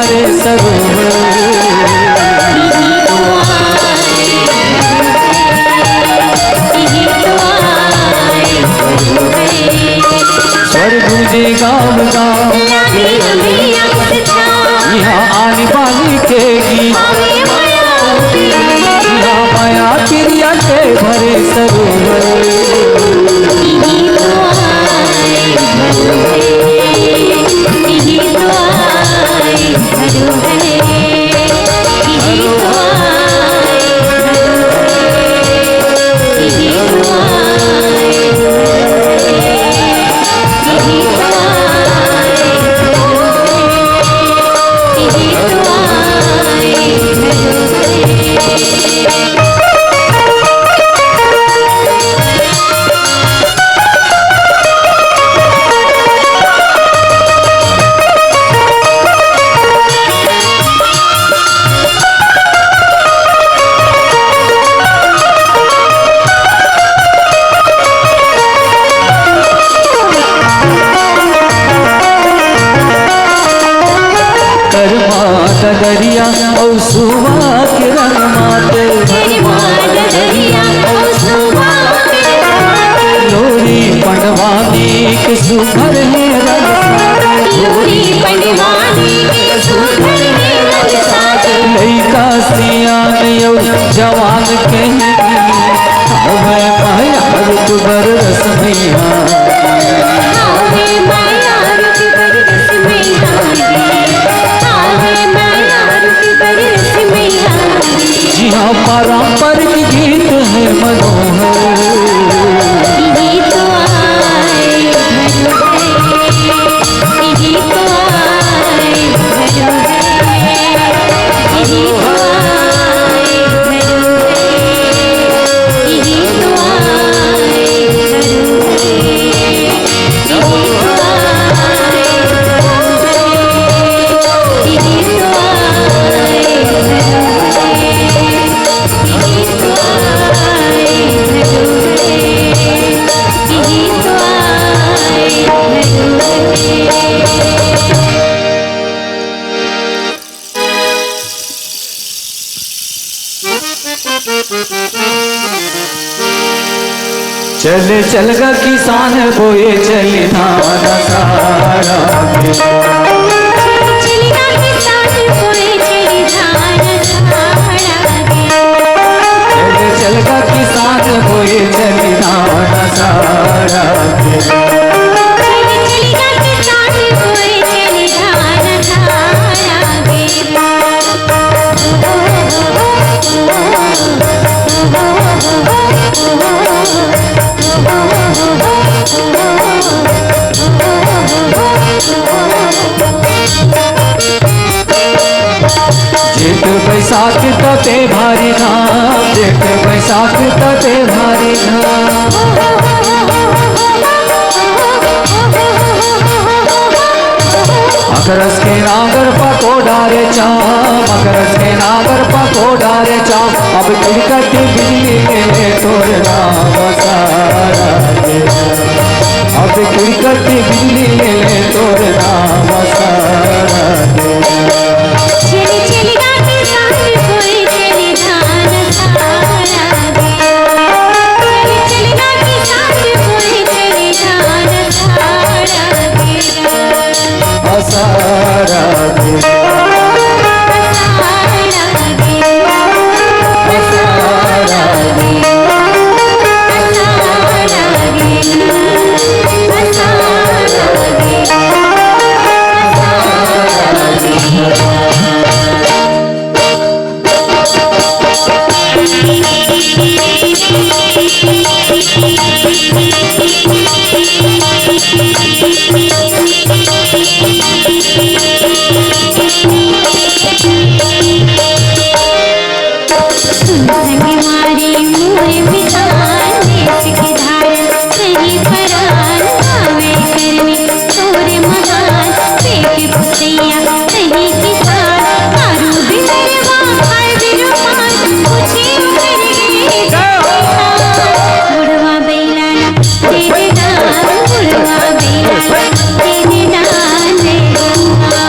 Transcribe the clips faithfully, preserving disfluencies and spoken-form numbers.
सरोवर। स्वर गूंजे गांव गांव, यहाँ आनी बानी के गीत, यहाँ माया पिरिया के भरे सरोवर। करमा डगरिया अउ सुवा के रंग माते। करमा डगरिया अउ सुवा के रंग माते। लोरी पंडवानी के सुघर हे रंग साजे। लोरी पंडवानी के सुघर हे रंग साजे। लइका सियान अउ जवान के हवे माया रूप बरस मैया। हवे माया रूप बरस मैया। हवे माया रूप बरस मैया। जिहाँ पारंपरिक गीत हे मनोहर। यही तो आए घर है, यही तो आए घर है, यही तो आए घर है, यही तो आए घर है, यही तो आए घर है, यही तो आए घर है। चल चल गा किसान बोए चली धान सारा के। चल चल गा किसान बोए चली धान सारा के। चल चल गा किसान बोए चली धान सारा के। चल चल गा किसान बोए चली धान सारा के। जेठ बैसाख तपे भारी धाम, जेठ बैसाख तपे भारी धाम। अखरस के नागर पको डारे चाम, अखरस के नागर पको डारे चाम। अब खिड़कत बिजली ले ले तोर नाम सारा के। अब खिड़कत बिजली ले ले तोर नाम सारा के। चली चली गा किसान बोए चली धान सारा के। चली चली गा किसान बोए चली धान सारा के। सारा के। सुन संगवारी मोर विधान, देश के धार सही परान आवे करनी तोरे महान। पेट पुतैया सही किसान, आरू बिसरवा आय बिरुमान, पूछे उमर गे बुढ़वा बैलाला तेरे दान, बुढ़वा बैलाला तेरे दान रे बुढ़वा।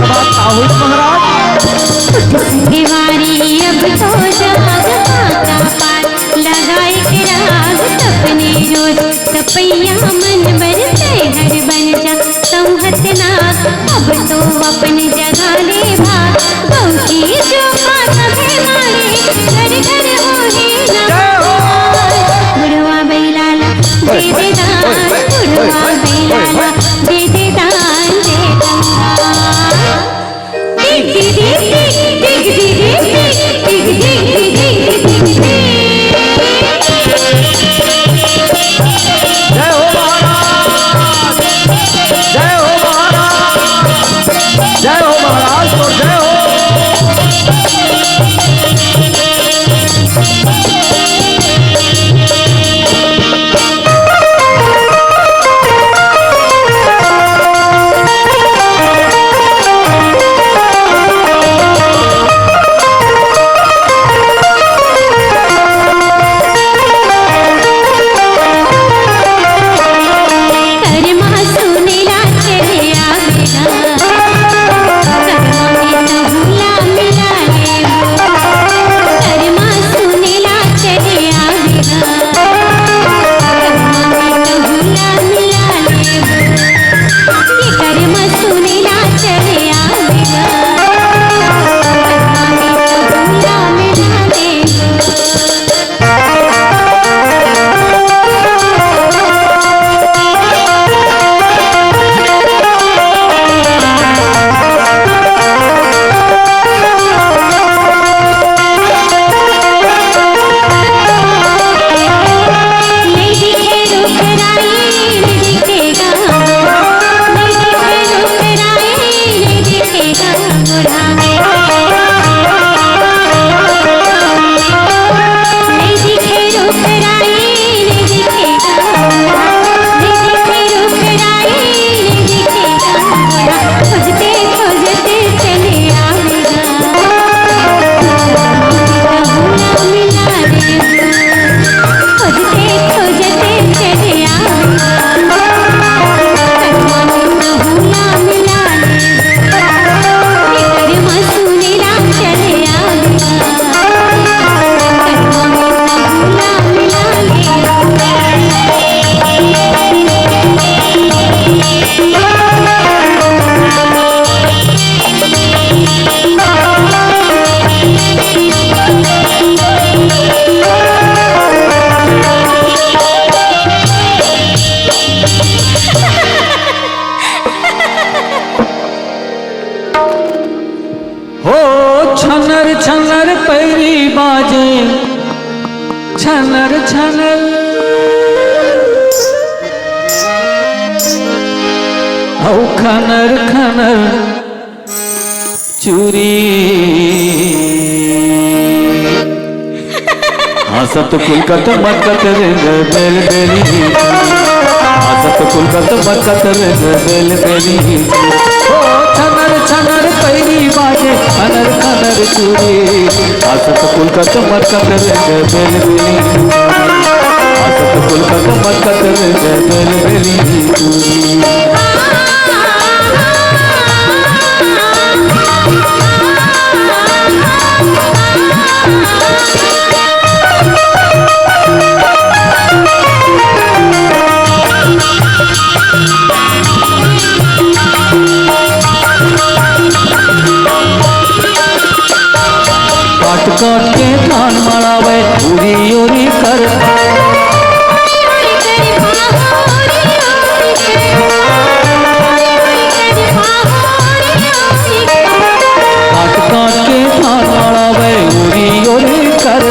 बात का होई महाराज? देवारी अब तो जाग, पाका पार लगाए के राग, सपने रोज सपैया मन बर, तैं हर बन जा संहतना। अब तो अपन जगा ले भाग, बहू की जो बात है मारे, घर घर होए ना। बुढ़वा बैलाला दे दे दान, बुढ़वा बैलाला दे दे दान, दे दे दान। जय हो महाराज, जय हो महाराज, जय हो महाराज, तो जय हो। हो छनर छनर पैरी बाजे, छनर छनर। हौ खनर खनर चूरी। हाँ, सब तो कुल का तो मत कतर बेल बेली। हाँ, सब तो कुल का तो मत कतर बेल बेली। ओ छनर छनर पैरी बाजे, खनर खनर चूरी। हाँ, सब तो कुल का तो मत कतर बेल बेली। हाँ, सब तो कुल का तो मत कतर बेल बेली चूरी। काट काट के धान मड़ावे, उरी उरी कर। काट काट के धान मड़ावे, उरी उरी कर।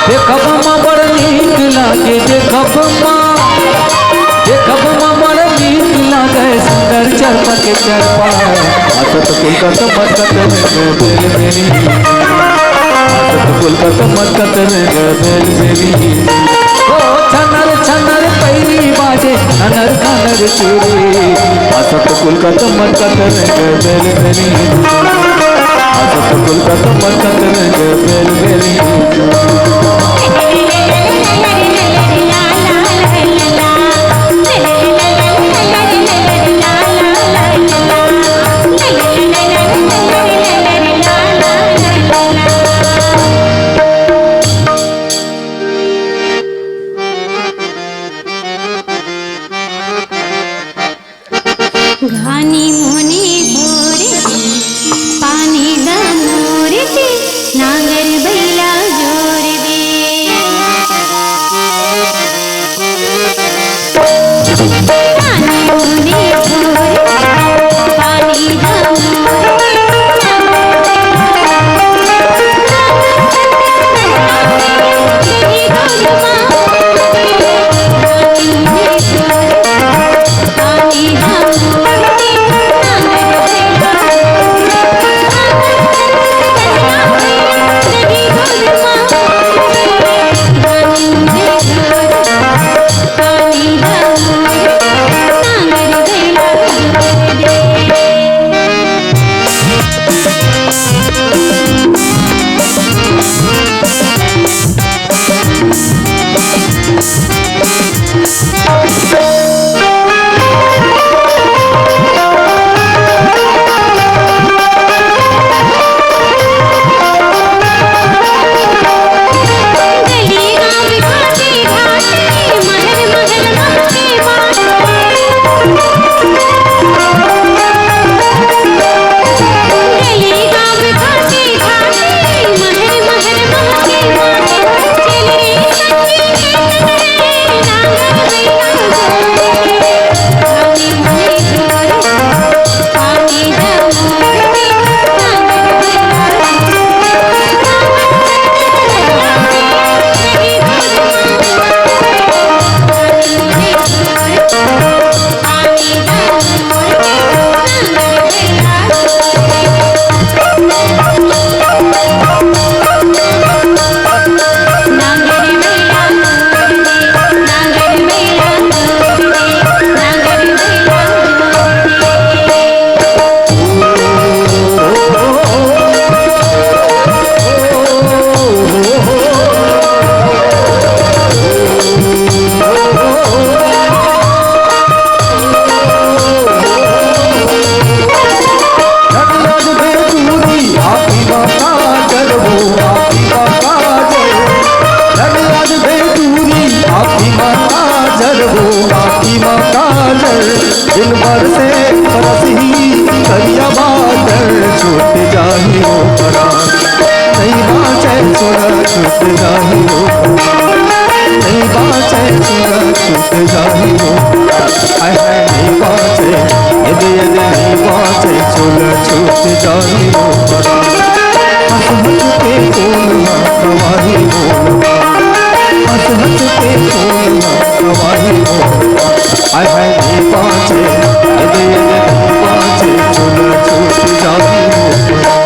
देखब मा बड़ नीक लागे, देखब मा, देखब मा बड़ नीक लागे, सुंदर चरपा के चरपा। हंसत कुल का तो मत कतर बेल बेली। हंसत कुल का तो मत कतर बेल बेली। ओ छनर छनर पैरी बाजे, खनर खनर चूरी। हंसत कुल का तो मत कतर बेल बेली। हंसत कुल का तो मत कतर बेल बेली। काजल, दिन बरसे बरसही करिया बादल, छूट जाही ओ परान। नइ बाँचे सोना छूट जाही ओ परान। नइ बाँचे सोना छूट जाही ओ परान। हाय हाय नइ बाँचे, यदि यदि नइ बाँचे सोना छूट जाही ओ परान। हँस हँस के कोन ह गवाही बोल, हँस हँस के कोन ह गवाही बोल। हाय हाय नइ बाँचे, यदि यदि नइ बाँचे सोना छूट जाही ओ परान।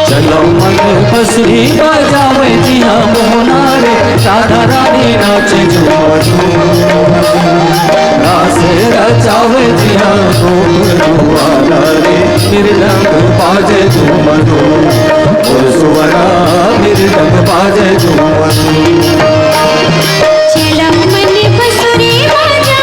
चलो मन बंसुरी बजावे जिहाँ मोहना रे, राधा रानी नाचे झूम झूम। रास रचावे जिहाँ गोकुल दुआरा रे, मृदंग बाजे झूम झूम। ओ सुवना, मृदंग बाजे झूम झूम। चलो मन बंसुरी बजा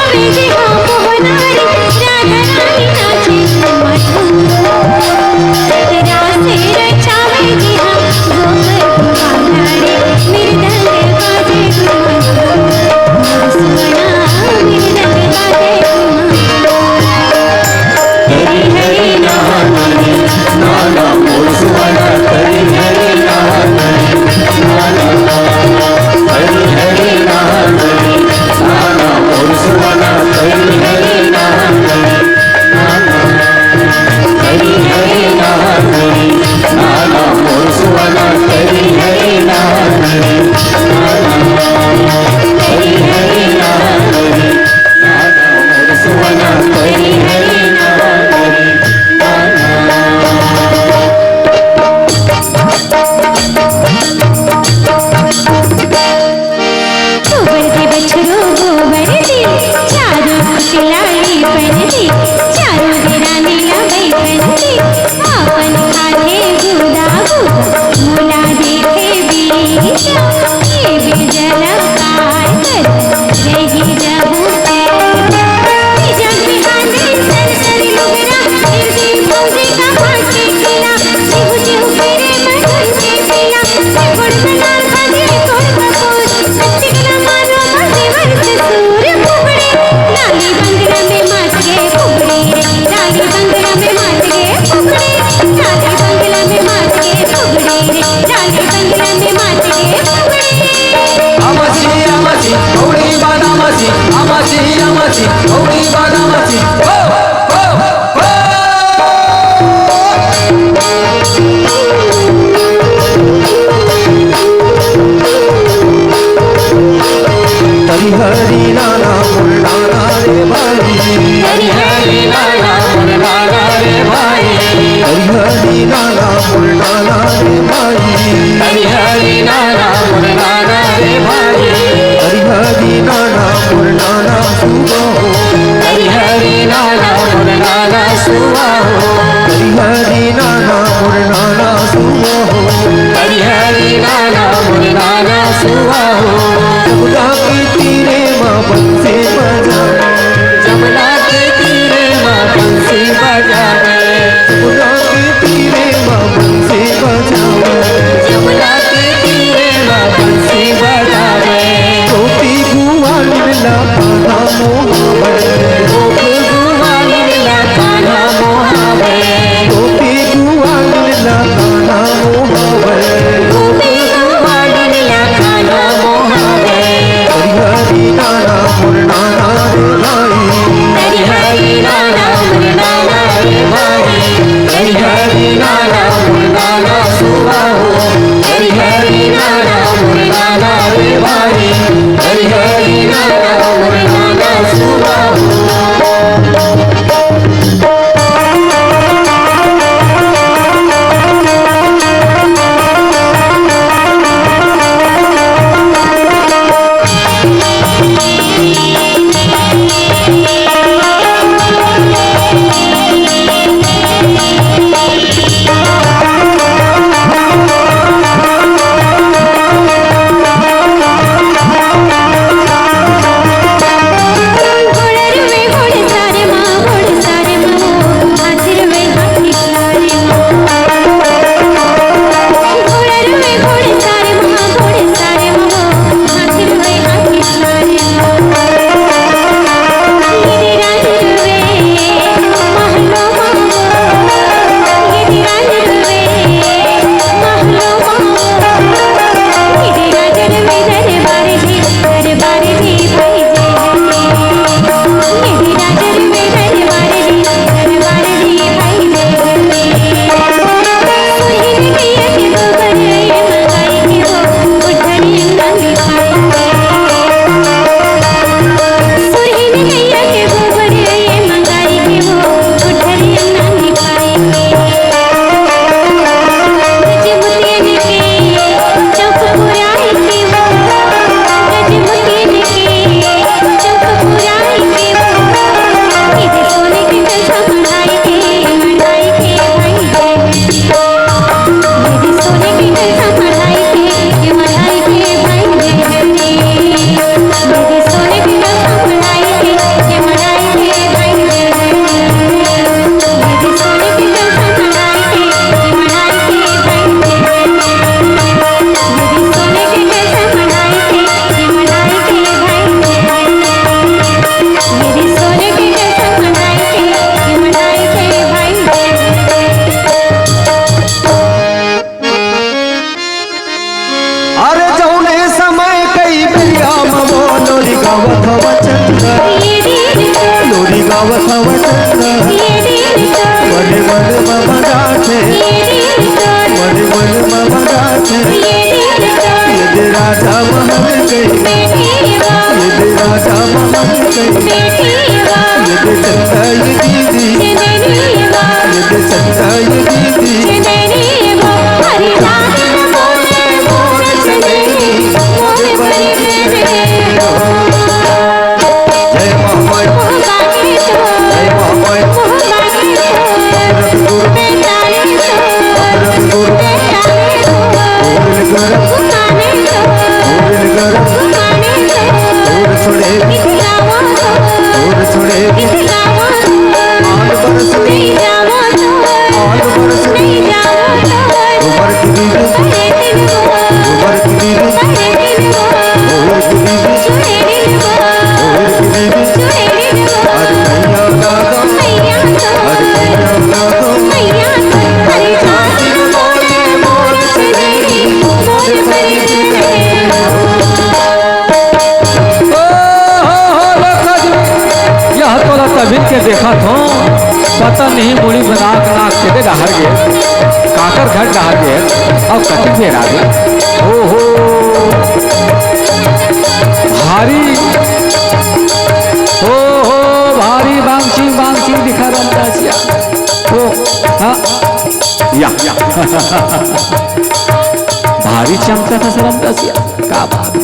कंगना में माथे पगड़ी। आमाची, आमाची, कौड़ी बादामाची, आमाची, आमाची, कौड़ी बादामाची, हो, हो, हो। हरी हरी नाना मोर नाना रे भाई। हरी हरी नाना मोर नाना रे भाई। हरी हरी नाना मोर नाना रे भाई। हरी हरी नाना मोर नाना रे भाई। हरी हरी नाना मोर नाना सुबह हो। हरी हरी नाना मोर नाना सुबह हो। हरी हरी नाना मोर नाना सुबह हो। हरी हरी नाना मोर नाना सुबह हो। जमुना के तीरे माँ बंसी बजावे। जमुना के तीरे माँ बंसी बजावे। जमुना के तीरे माँ बंसी बजावे। जमुना के तीरे माँ बंसी बजावे। गोपी गुआलिन ला कान्हा मोहावे। गोपी गुआलिन ला कान्हा मोहावे। गोपी गुआलिन ला कान्हा मोहावे। गोपी गुआलिन ला कान्हा मोहावे। हरी हरी नाना मोर नाना रे भाई। हरी हरी नाना मोर नाना रे भाई। हरी हरी नाना मोर नाना सुबह हो। हरी हरी नाना मोर नाना रे भाई। हरी हरी नाना मोर नाना सुबह हो। अरे जौने समय कई बेरिया म वो लोरी गावत हवा चंदा, लोरी गावत हवा चंदा। मन मन म मगाथे, मन मन म मगाथे। ये दे राजा महल गई, ये दे राजा महल गई। ये दे चंदा ये दीदी, ये दे चंदा ये दीदी। जय महामाई, जय महामाई। रतनपुर, रतनपुर। ओर नगर, ओर नगर। ओर सुने, ओर सुने। आन बरस नहीं जावो तो, आन बरस नहीं जावो तो। उमर की दीदी, उमर की दीदी। झट कहा के, अब कति बेर आगे। ओहो, भारी, ओहो, भारी बांगचिंग, बांगचिंग दिखा रमदासिया। ओ, हाँ, या। भारी चमका था रमदासिया। का बात है।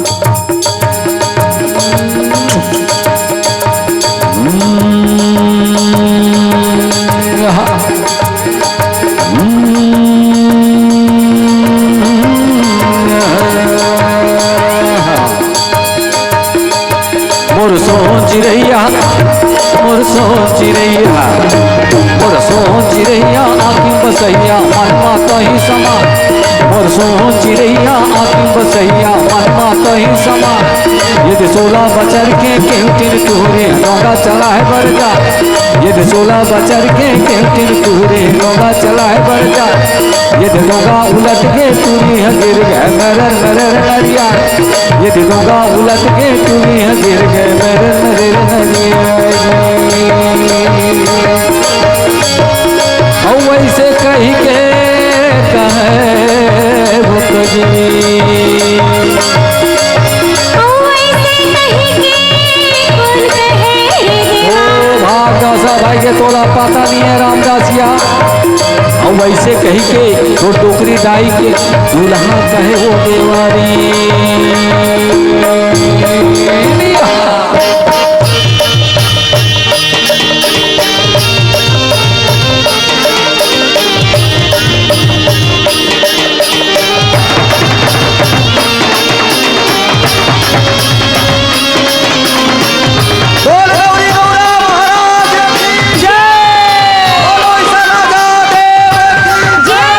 हम्म, हाँ। मोर सोन चिरैया, मोर सोन चिरैया, मोर सोन चिरैया, आँखी बसैया, मन मा तही समा। मोर सोन चिरैया, आँखी बसैया, मन मा तही समा। ये दे सोला बचर के केहू टिन टूरे, डोंगा चलाए बर जा। ये दे सोला बचर के केहू टिन टूरे, डोंगा चलाए बर जा। ये दे डोंगा उलट के टूरी ह गिर गे, मेरे मेरे नरिया। ये दे डोंगा उलट के टूरी ह गिर गे, मेरे मेरे नरिया। अउ वैसे कही के कहे वो कजरी। अउ वैसे कही के कौन कहे रे ओ राम। भागदासा भाई के तोला पता नहीं है रामदासिया। अउ वैसे कही के तो डोकरी दाई के दुल्हा कहे वो देवारी। बोल गौरी गौरा महाराज की जय। बोलो ईसा राजा देव की जय।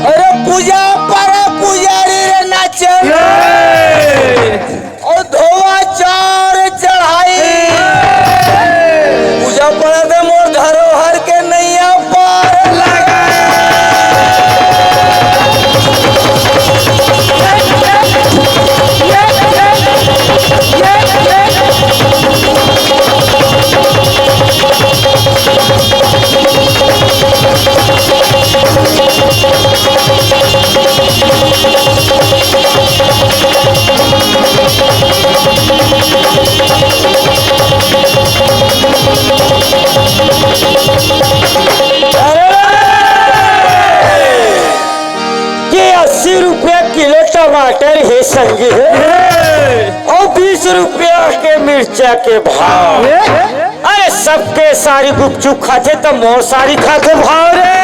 अरे पूजा पर पुजारी रे नाचे। अउ धोवा चाउर चढ़ाई। पूजा पड़त हे मोर धरोहर के नैया पार लगा। के अस्सी रुपया किलो टमाटर हे संगी हे, अउ बीस रुपया के मिर्चा के भाव। अरे सबके सारी गुपचुप खाथे त मोर सारी खाथे भाव रे।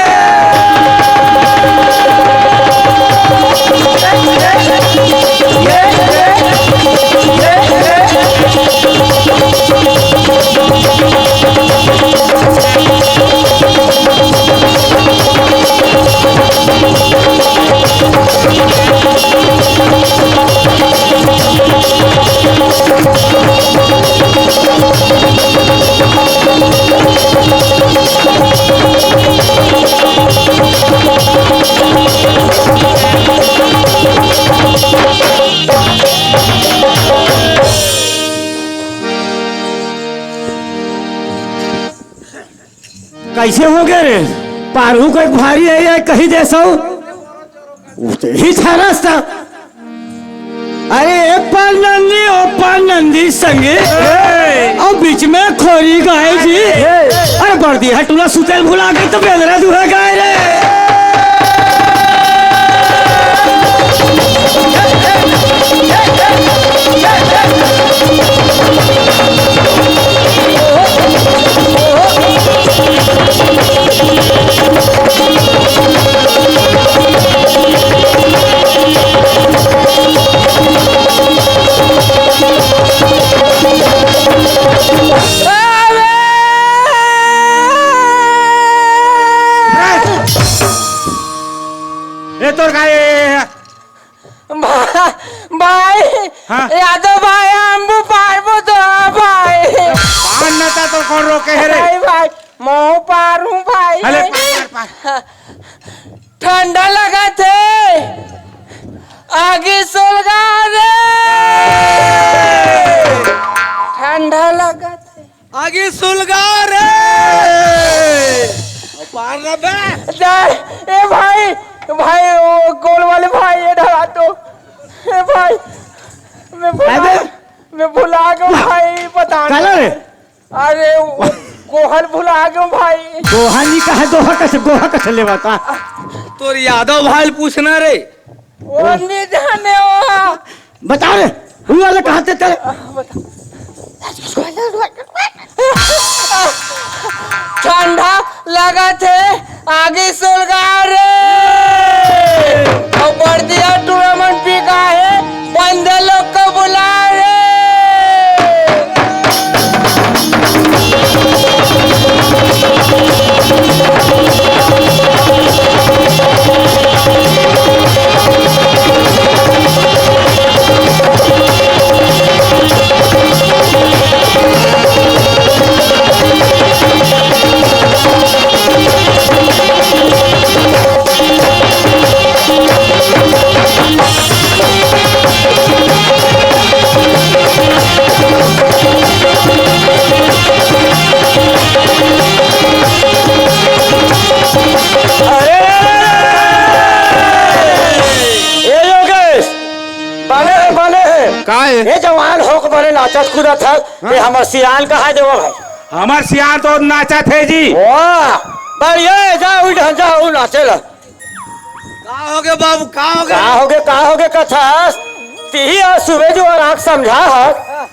कैसे हो गए रे? पारू को एक भारी है ये, कही दे सौ। उसे ही था रास्ता। अरे एक पार नंदी, ओ पार नंदी संगी। ए! और बीच में खोरी गाय जी। ए! अरे बर्दी हटुला सुतेल भुला गई तो बेदरा दुहे गाय रे। ए, तोर का, ए, ए, ए। भा-, भाई, हाँ? यादव भाई, हम भी पारबो तो, हाँ भाई। पार न ता तो कौन रोके है रे? भाई, भाई, मैं पारूं भाई। अरे, पार, पार, पार। ठंडा लगत हे, आगी सुलगा रे। ठंडा लगत हे। आगी सुलगा रे। पार ना बे। जा, ए भाई, भाई, वो गोल वाले भाई, ये डरा तो। ए भाई, मैं भुला, अबे। मैं भुला गया भाई, पता काला नहीं। रे? अरे, वो गोहन भुला गया भाई। गोहन ही कहा, गोहा कैसे, गोहा कैसे लेवा का? तोर यादव भाई पूछना रे। वो नहीं जाने वो। बता रे, हुआ ले कहाँ ते तेरे? ठंडा लगत हे, आगी सुलगा रे। अउ बर्दिया टूरा मन पी का हे, बंदे लोग को बुला रे। अरे, ए योगेश, बने हे, बने हे। का हे? ए जवान होके बने नाचत कूदत हे, हाँ। ए हमर सियान कहाँ देवा भाई? हमर सियान तो नाचत हे जी। वाह, बढ़िया हे, जा उठ, जा उठ, नाचे ला। का होगे बाबू, का होगे? का होगे, का होगे कथस? तिही आज सुबह जो और आँख समझा हस।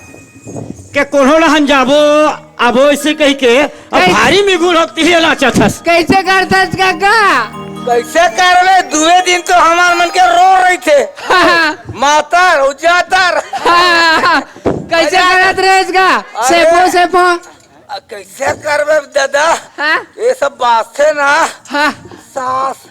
के कोनो डहन जाबो, आबो ऐसे कहि के, अब कैसे? भारी मिगुन हो तिही नाचत हस। कैसे करथस काका? कैसे करबे? दुए दिन तो हमार मन के रो रही थे। मातर, उजातर। कैसे अरे, करत रहेस का? अरे। सेपो, सेपो। आ, कैसे करबे दादा? हाँ? ये सब बात है ना। हाँ। सास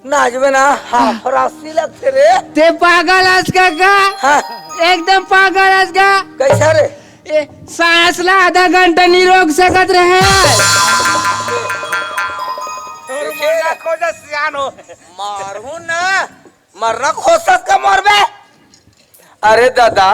नाचबे ना, हाँ, फरासी लगते रे। ते पागल हस का का? हाँ। एकदम पागल हस का? कैसा रे? ए, सांस ला आधा घंटा नहीं रोक सकत रहे। तोर मरना खोजा सियान हो। मारू ना, मरना खोजत का मरबे? अरे दादा,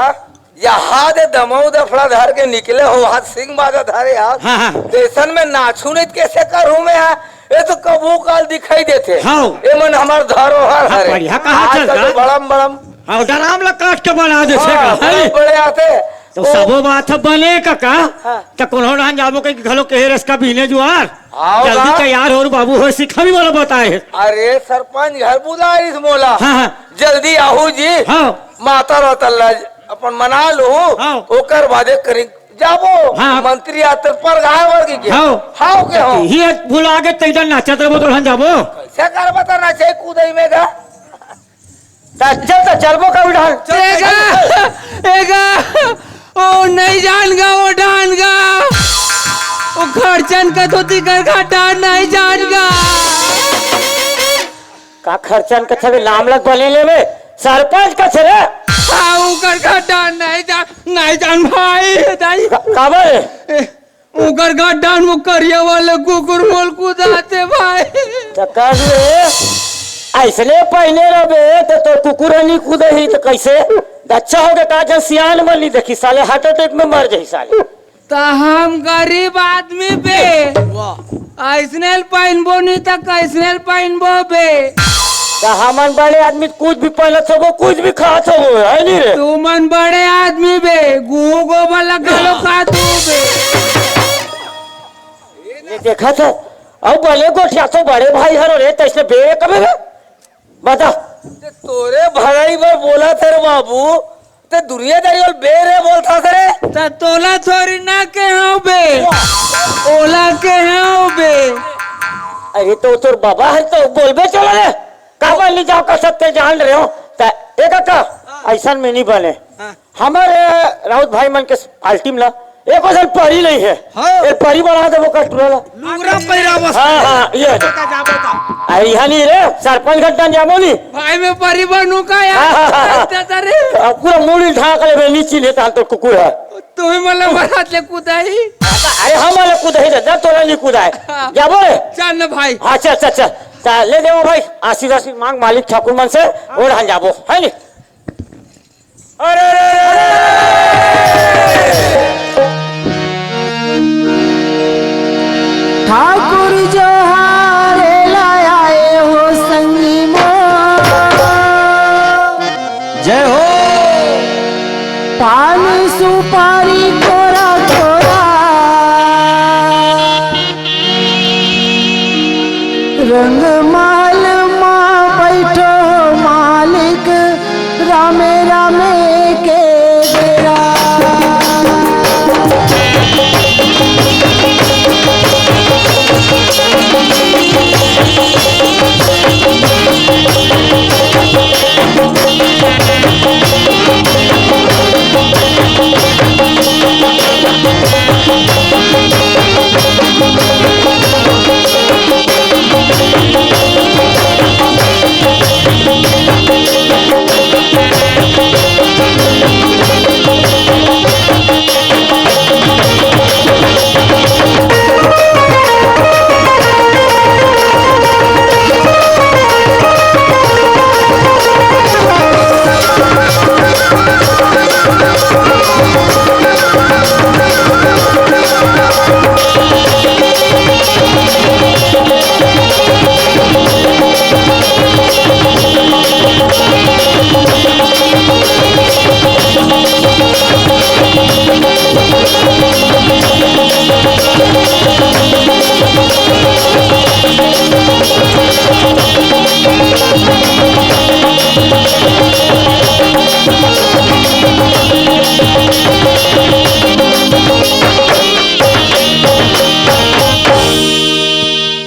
यहाँ दे दमऊ दफड़ा धर के निकले हो, हाथ सिंह बाजा धरे यार। हाँ, हाँ। देशन में नाचू नहीं तो कैसे करूँ मैं यहाँ? ये तो कबू काल दिखाई देते। हाँ। ये मन हमार धरोहर हाँ, हरे। बढ़िया कहा आज चल तक रहा। बड़म बड़म। हाँ, डराम ला काट के बना देथे हाँ, का, है? बड़े, बड़े आते। तो ओ। सबो बात ह बने काका। हाँ। त कोनो डहन जाबो कहि घलो कहे रस का बीने जुआर। आओ जल्दी ना। तैयार हो रे बाबू, हो सिखावी वाला बताए हे। अरे सरपंच घर बुलाइस मोला। हाँ, हाँ। जल्दी आहू जी। हाँ। मातर वातर ला अपन मना लूँ। हाँ। ओकर बादे करी जाबो। हाँ। मंत्री आतर पर गाय वर्ग के। हाँ। हाव के हो। ही भुला के तैदन नाचत रहबो तो हम जाबो। कैसे करबो तो नाचे कूदई में गा। त चल त चलबो का उड़ान। एगा, एगा, ओ नहीं जान गा, ओ डान गा। ओ खर्चन कथोती कर खा डान नहीं जान गा। का खर्चन कथे बे, नाम लग बने लेबे, सरपंच कथे रे। हाँ, ऊ कर खा डान नहीं जान, नहीं जान भाई, दाई। का, काबर? ए, ओकर गड्ढा म करिया वाले कुकुर मोल कुदाथे भाई। त कर ले, अइसने पहिने रहबे त तोर कुकुर ह नी कुदही त कइसे? अच्छा होगे का जन सियान मन नी देखही साले, heart attack में मर जही साले। त हम गरीब आदमी बे, वाह। अइसने ल पहिनबो नी त कइसने ल पहिनबो बे? त हमन बड़े आदमी कुछ भी पहिनत होबो, कुछ भी खात होबो, है नी रे? तुमन बड़े आदमी बे, गू गोबर ला घलो खात हो बे। ये देखत हो, अउ बने गोठियाथो बड़े भाई हरो रे, तइसने बे कबे बे? बता। ते तोरे भलाई बर बोलत हे रे बाबू, ते दुनियादारी वाल बे रे बोलथस रे। त तोला थोरी ना केहेंव बे, ओला केहेंव बे। अरे त तोर बाबा हे त बोलबे चला रे। काबर नी जाव का सब ते जान रहे हो। त ए काका, हाँ। अइसन में नी बने। हाँ। हमर राउत भाई मन के पार्टी में ला एको झन परी नइ हे। हाँ। ए परी बना देबो का टूरा ला। लुगरा पहिराबो। हाँ, हाँ, ये है। बेटा जाबो का। अरे यहाँ नी रे, सरपंच घंटा जाबो नी। भाई मैं परी बनूं का यार? हाँ, हाँ, हाँ, हाँ। अच्छा, अच्छा रे। अब पूरा मुड़ी ढाक लेबे, नीचे ले तान तो कुकुर है। तुम्हें मतलब बारात ले कुदाई? अरे हम वाले कुदाई रे, जा तोरा नी कुदाए। हाँ। जाबो रे। चल ना भाई। हाँ, चल, चल, चल। चल, ले देबो भाई, आशीर्वाद मांग मालिक ठाकुर मन से, ओढ़ान जाबो, है नी? अरे, अरे, अरे, अरे। ठाकुर जोहार लाए हो संगी मोर। जय हो। पान सुपारी कोरा कोरा। रंगमाल मा बैठो मालिक, रामे रामे के बेरा।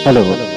हेलो।